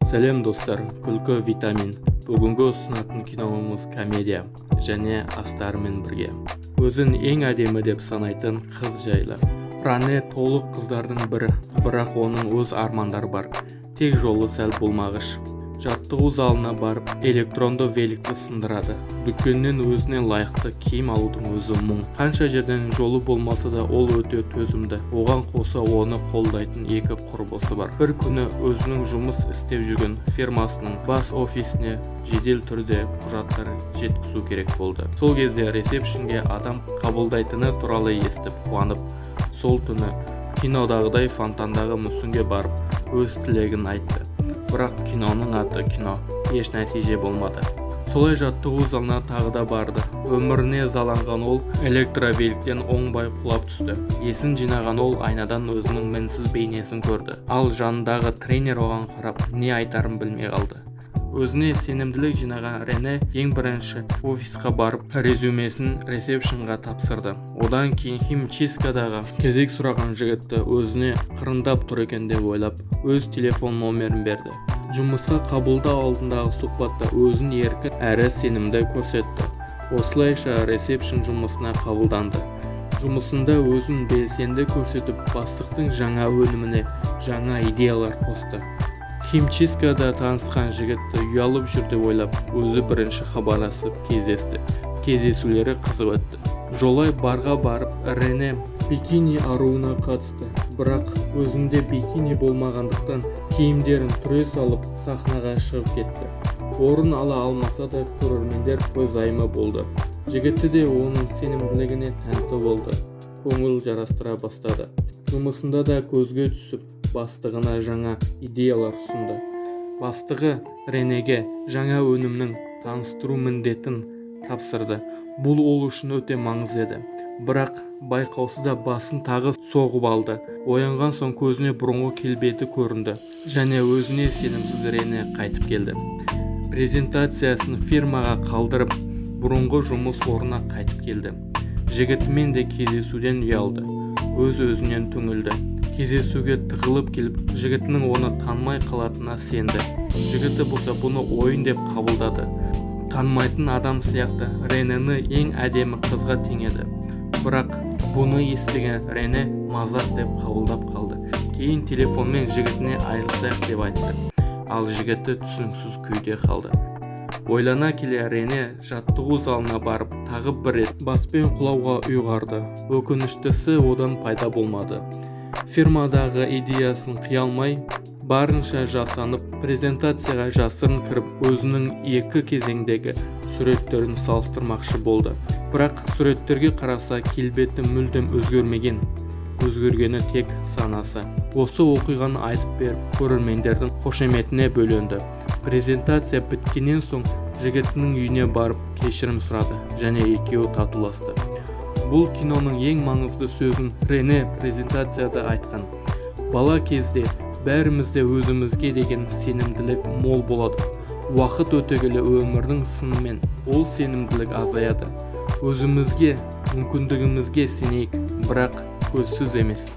Сәлем, достар! Күлкі витамин. Бүгінгі ұсынатын киномыз комедия және астарымен бірге өзін ең әдемі деп санайтын қыз жайлы. Рене толық қыздардың бірі, бірақ оның өз армандары бар, тек жолы сәл болмағыш. Жаттығу залына барып, электронды великті сындырады. Дүкеннен өзіне лайықты киім алудың өзі мұң. Қанша жерден жолы болмаса да, ол өте төзімді. Оған қоса оны қолдайтын екі құрбысы бар. Бір күні өзінің жұмыс істеп жүрген фирмасының бас офисіне жедел түрде құжаттар жеткізу керек болды. Сол кезде ресепшнге адам қабылдайтыны туралы естіп, қуанып, сол түні кинодағыдай фонтандағы мүсінге барып, өз тілегін айтты. Бірақ киноның аты кино, еш нәтиже болмады. Солай жаттығу залына тағы да барды. Өміріне ызаланған ол электровеликтен оңбай құлап түсті. Есін жинаған ол айнадан өзінің мінсіз бейнесін көрді. Ал жанындағы тренер оған қарап, не айтарын білмей қалды. Өзіне сенімділік жинаған Рене ең бірінші офисқа барып, резюмесін ресепшнға тапсырды. Одан кейін химчисткадағы кезек сұраған жігітті өзіне қырындап тұр екен деп ойлап, өз телефон номерін берді. Жұмысқа қабылдау алдындағы сұхбатта өзін еркін әрі сенімді көрсетті. Осылайша ресепшн жұмысына қабылданды. Жұмысында өзін белсенді көрсетіп, бастықтың жаңа өніміне жаңа идеялар қосты. Химчисткада танысқан жігітті ұялып жүр деп ойлап, өзі бірінші хабарласып, кездесті. Кездесулері қызық өтті. Жолай барға барып, Рене бикини аруына қатысты. Бірақ өзінде бикини болмағандықтан, киімдерін түре салып, сахнаға шығып кетті. Орын ала алмаса да, көрермендер көзайымы болды. Жігіті де оның сенімділігіне тәнті болды, көңіл жарастыра бастады. Жұмысында да көзге түсіп, бастығына жаңа идеялар ұсынды. Бастығы Ренеге жаңа өнімнің таныстыру міндетін тапсырды. Бұл ол үшін өте маңызды еді. Бірақ байқаусызда басын тағы соғып алды. Оянған соң көзіне бұрынғы келбеті көрінді және өзіне сенімсіз Рене қайтып келді. Презентациясын фирмаға қалдырып, бұрынғы жұмыс орнына қайтып келді. Жігітімен де кездесуден ұялды, өз өзінен түңілді. Кездесуге тығылып келіп, жігітінің оны танымай қалатынына сенді. Жігіті болса бұны ойын деп қабылдады. Танымайтын адам сияқты Ренені ең әдемі қызға теңеді. Бірақ бұны естіген Рене мазақ деп қабылдап қалды. Кейін телефонмен жігітіне айырылысайық деп айтты. Ал жігіті түсініксіз күйде қалды. Ойлана келе, Рене жаттығу залына барып, тағы бір рет баспен құлауға ұйғарды. Өкініштісі, одан пайда болмады. Фирмадағы идеясын қия алмай, барынша жасанып, презентацияға жасырын кіріп, өзінің екі кезеңдегі суреттерін салыстырмақшы болды. Бірақ суреттерге қараса, келбеті мүлдем өзгермеген, өзгергені тек санасы. Осы оқиғаны айтып беріп, көрермендердің қошеметіне бөленді. Презентация біткеннен соң жігітінің үйіне барып, кешірім сұрады және екеуі татуласты. Бұл киноның ең маңызды сөзін Рене презентацияда айтқан: «Бала кезде бәрімізде өзімізге деген сенімділік мол болады. Уақыт өте келе өмірдің сынымен ол сенімділік азаяды. Өзімізге, мүмкіндігімізге сенейік, бірақ көзсіз емес».